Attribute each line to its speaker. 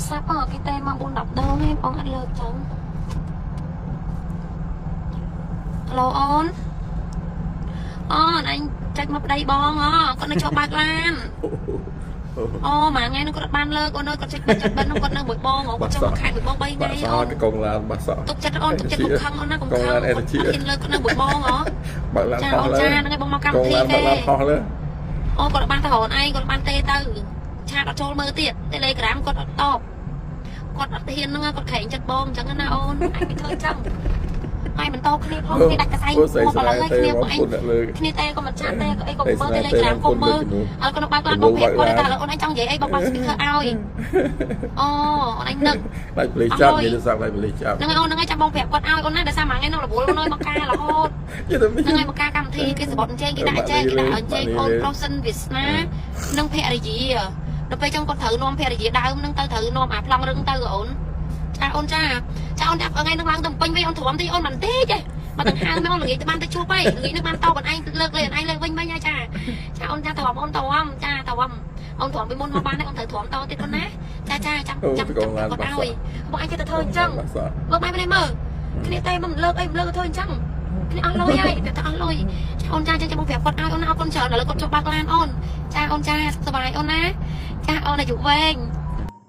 Speaker 1: សាប់គេទេមក4 10ដងឯងបងអត់លើកចឹងហឡូអូនអូនអញចាច់មកប្តីបងអគាត់នៅជាប់បើកឡានអូមួយថ្ងៃនោះគាត់បានលើកអូនអើយគាត់ចេញបិទចិត្តបិទនោះគាត់នៅមួយបងគាត់ចង់មកខែមួយបង3
Speaker 2: បា
Speaker 1: ថ្ងៃ
Speaker 2: ក់ស
Speaker 1: អូន
Speaker 2: កងឡានបាក់ស
Speaker 1: ទុកចិត្តអូនទុកចិត្តកុំខឹងអូនណាកុំខឹងគាត់អត់ហ៊ានលើកគាត់នៅមួយបងហ៎
Speaker 2: បើកឡាន
Speaker 1: ចា
Speaker 2: ហោះលើ
Speaker 1: អូនចាហ្នឹងឯងបងមកកម្ម
Speaker 2: កង
Speaker 1: វិធី
Speaker 2: ឡានបើ
Speaker 1: ទេ
Speaker 2: កឡានហោះលើ
Speaker 1: អូគាត់បានទៅរកឯងគាត់បានទេទៅឆាតអត់ចូលមើលទៀត Telegram គាត់អត់តបគាត់អត់ហ៊ានហ្នឹងគាត់ក្រែងចិត្តបងអញ្ចឹងណាអូនឯងគេធ្វើអញ្ចឹងហើយបន្តគ្នាផងគ្នាដាច់កសែង
Speaker 2: អូស្អី
Speaker 1: មក
Speaker 2: ស្រាយ
Speaker 1: ឥឡូវ
Speaker 2: ទេ
Speaker 1: គ្នាបងឯង
Speaker 2: បងពុនអ្នកលើ
Speaker 1: គ្នាទេក៏មិនឆាតទេក៏អីក៏មើល
Speaker 2: ស្រាយទេ
Speaker 1: Telegram
Speaker 2: បងពុន
Speaker 1: ក៏មើល
Speaker 2: លើជំនួស
Speaker 1: ឥឡូវគាត់បើកឡានបងប្រាប់គាត់ថាឥឡូវអូនឯងចង់និយាយអីបងបើក speaker ឲ្យអូអូនឯងនឹក
Speaker 2: ដាច់ប៉លីសចាប់និយាយទៅសាប់ដាច់ប៉លីសចាប់
Speaker 1: ហ្នឹងហើយអូនហ្នឹងហើយចាំបងប្រាប់គាត់ឲ្យអូនណាដោយសារមួយថ្ងៃហ្នឹងរវល់អូនអើយមកការរហូត
Speaker 2: យល់ទៅមាន
Speaker 1: ហ្នឹងហើយមកការកម្មវិធីគេសបត់អញ្ជើញគេដាក់អញ្ជើញគេដាក់អញ្ជើញអូនប្រុសសិនវាសនានិងភរិយាដល់ពេលចឹងគាត់ត្រូវនាំភរិយាដើមហ្នឹងទៅត្រូវនាំអាប្លង់រឹងទៅអូនចាអូនចាចាអូនថ្ងៃហ្នឹងឡើងទៅពេញវិញអូនទ្រាំទីអូនមិនទេចេះមកទាំងហាវមកអូនល្ងាចទៅបានទៅជួបហើយល្ងាចនេះបានតបអូនឯងលើកលេអូនឯងលើកវិញវិញហើយចាចាអូនចាទ្រាំអូនទ្រាំចាទ្រាំអូនទ្រាំពីមុនមកបានហើយអូនត្រូវទ្រាំតទៀតអូនណាចាចាចាំចាំចាំគាត់ឲ្យបងឯងចេះតែធ្វើអញ្ចឹង
Speaker 2: បាក់ស
Speaker 1: មើលបែបនេះមើលគ្នាតែមិនលើកអីមិនលើកធ្វើអញ្ចឹងគ្នាអស់លុយហើយតែអស់លុយចាអូនចាចឹងចាំបងប្រាប់គាត់ឲ្យអូនណាអរគុណច្រើនឥឡូវគាត់ចុះបើកឡានអូនចាអូនចាសុខសប្បាយអូនណាចាអូនអាយុវែង